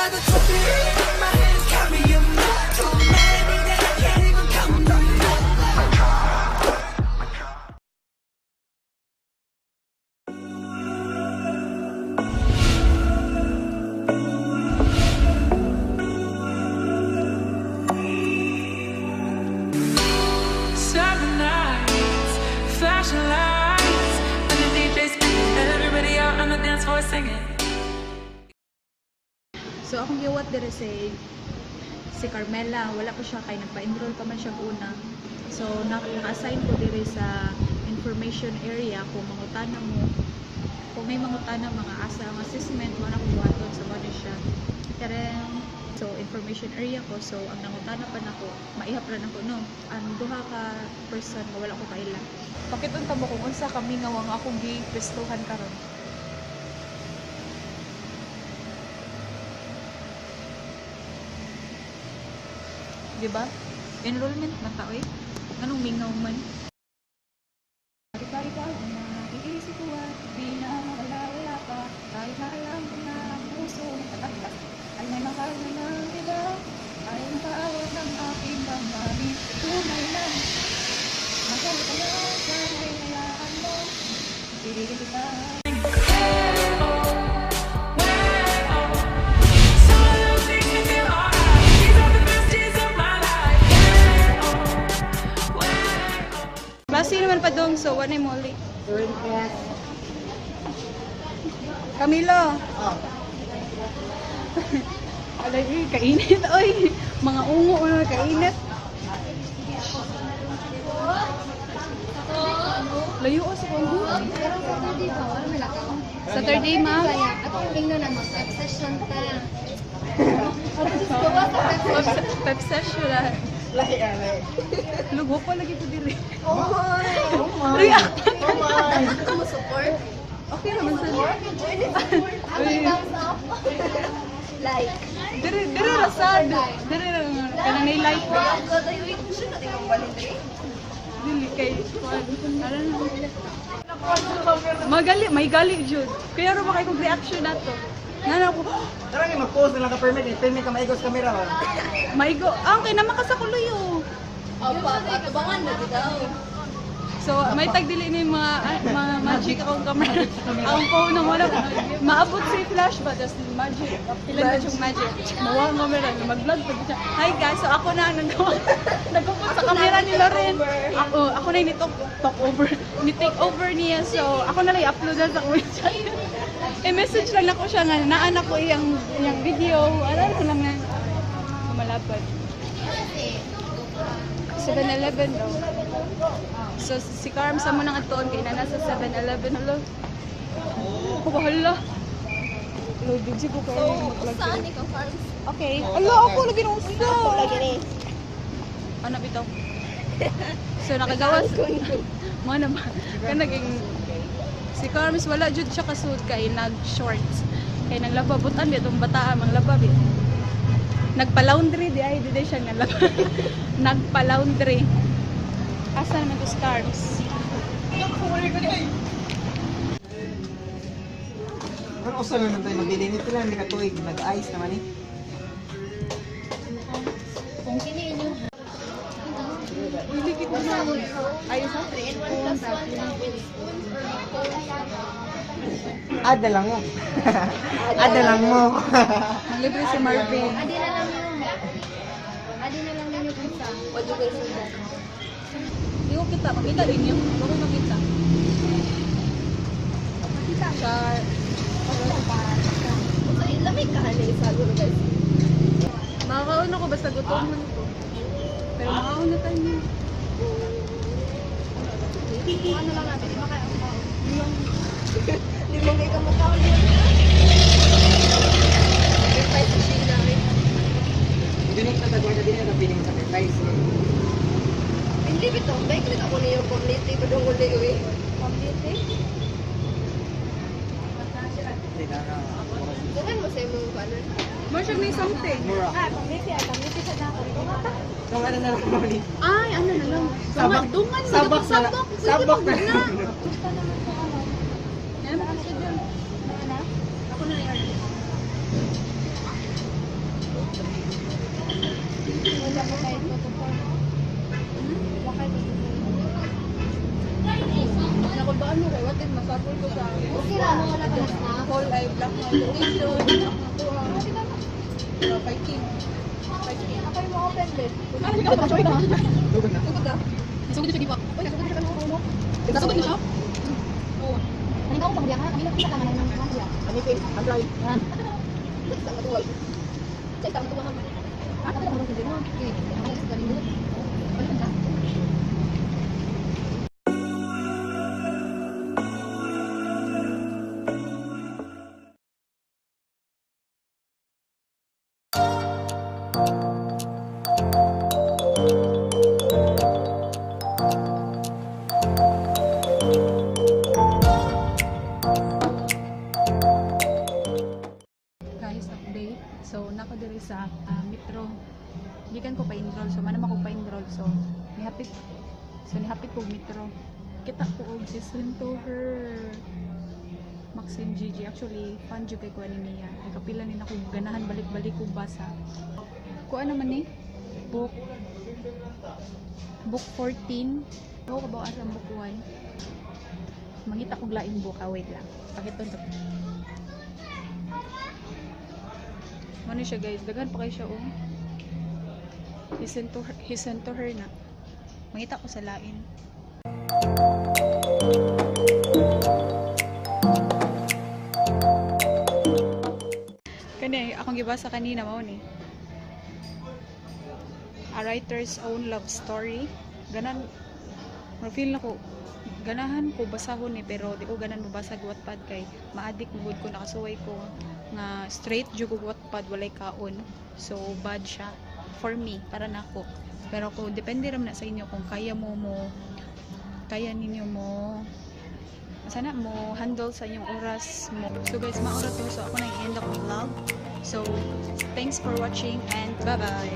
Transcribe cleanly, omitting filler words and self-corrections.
got the trophy in my hands, carry 'em. Too many that I can't even count them. Seven nights, flashing lights, and the DJ spinning, everybody out on the dance floor singing. So akong giwat dire si Carmela, wala pa siya kay nagpa-enroll pa man siya una. So naka-assign ko dire sa information area kung mangutana mo, kung may mangutana mga asa ang assessment mo na kung buhaton sa mo ni siya. Tereng, so information area ko, so ang nangutana pa nako, maihap ra nako, no. Ang duha ka person nga wala ko kaila. Pakit unta mo kung unsa kami nga ang akong gipwestuhan karon. Di ba? Enrollment man ta oy. Nganong mingaw man? Kahit ikaw ang naiisip ko at di na wala wala pa. Kahit na alam ko na ang puso ng kataklas ay may mahal na ng iba. Ay nakaawat ng aking damdamin. Tunay na mahal ka na, sana'y hayaan mo. Piliin kita. Some of those things make me feel alright. These are the best days of my life. Yeah, oh, oh. Klase naman pa dong, so wala mo ulit. Camilo. Alay, uy, kainit, oy. Mga ungo, ano, kainit. Layo oh, sa Congo. Pero Saturday ba? Wala may lakaw. Saturday, ma'am. Ako ang tingnan na mag-prep session ta. Gawa sa prep session. Pep session ah. Lahi lahi. Lugo ko lagi ko diri. Oh Oh React. my. Ako mo support. Okay naman sa Ako yung thumbs up. Like. Diri diri ra sad. Diri ra kanang nay like. Wow, God, ay, uy, siya na tingang balindri. Dili kay ara na. Magali, may gali jud. Kaya ra ba kay kog reaction nato? Nana ko, Tara nga mag-post na lang ka permit, eh. Permit ka maigos camera ba? maigo. Ah, kay naman ka sa kuloy oh. Opo, atubangan na daw. So, may tagdili ni mga mga magic akong camera. Ang phone na wala. Maabot si flash ba tas magic. Ilan ba siyang magic? Mawa ang camera, mag-vlog pa siya. Hi guys, so ako na ang nagawa. Nagupot sa camera ni Loren. Ako, ako na yung ni-talk talk over. Ni-take over niya. So, ako na lang i-upload na sa akong channel. I-message lang nako siya nga naan ako iyang iyang video. Alam ko lang na malapad. 7-Eleven daw. So si Carm sa mo nang atuon kay na nasa 7-Eleven, hello. Ako bahala. Hello, busy ko kayo mag-vlog. Saan ikaw, Farms? Okay. Ala, ako lagi nang usa. Lagi ni. Ano bitaw? So nakagawas mo na ba? Kanaging si Carms wala jud siya kasuot kay nag shorts. Kay naglaba butan di itong bataa manglaba bi. Nagpa-laundry di ay di di siya nalaba. Nagpa-laundry. Asa naman to si Carms? Ano usa na tayo mabili nito lang hindi ka tuig, nag-ice naman eh. Kung kini inyo. Uy, ligi ko na. Ayos ha? 3 in 1 plus 1 lang with spoons or with cones. Ada lang mo. Ada lang mo. Manglibre si Marvin. Adi na lang yun. Adi na lang ninyo kung sa. Wadugal sa. Hindi ko kita. Makita din yun. Hindi ko makita. Makita. Char. Sa lamig ka na isa gulo guys. Makakaon ako basta gutom man ko. Pero makakaon na tayo niya. Ano lang natin, di ba kaya ang kaon? Limang kay kamukha ko niya. Sacrifice si Sheila eh. Hindi na tagwa na din na piling sacrifice. Hindi bitong, bike lang ako niyo complete pa dong uli uy. Complete? Hindi na na. Dungan mo sa imong ano. Mo siya may something. Mura. Ah, complete ya, complete sa dako. So ano na lang mo ni? Ay, ano na lang. Sabak. Dungan, dungan. Sabak na lang. Sabak. Sabak na lang. Yan, makita dyan. Ako na lang. Wala pa kayo 2 to 4. Wala kayo 2 to 4. Nakulbaan mo kay what if masapol ko sa Okay ra, wala ka na. Hall ay black na location. Pero fighting. Fighting. Ako yung open bed. Tugod na. Sugod na. Nasugod siya, di ba? Uy, nasugod siya kanang ulo. Nasugod na siya? Oo. Ano ka pag kami na kita ka ng mga Anipin, ang dry. Sa matuwa. Sa isang matuwa. Ah, kada mo rin mo. Okay. Ano ka? Guys, update. So, nako diri sa metro. Gikan ko pa-enroll. So, manam ako pa-enroll. So, nihapit. So, nihapit ko metro. Kita ko og si to her. Maxine Gigi. Actually, fan jud kay ko ani niya. Kay kapila ni nako ganahan balik-balik ko basa. Kuan naman ni? Book Book 14. Ako ka ba ang book 1? Mangita kog laing book. Ah, wait lang. Pakiton to. Ano siya, guys, daghan pa kayo siya, oh. He sent to her na. Mangita ko sa lain. Kani, akong gibasa kanina mao ni. A Writer's Own Love Story. Ganan, feel na ko, ganahan ko basahon ni, pero di ko ganan mabasa og Wattpad kay ma-addict mo gud ko, nakasuway ko nga straight jud og Wattpad, walay kaon. So bad siya for me, para nako. Pero kung depende ra man na sa inyo kung kaya mo mo kaya ninyo mo sana mo handle sa inyong oras mo. So guys, maura to. So ako na i-end akong vlog. So thanks for watching and bye bye.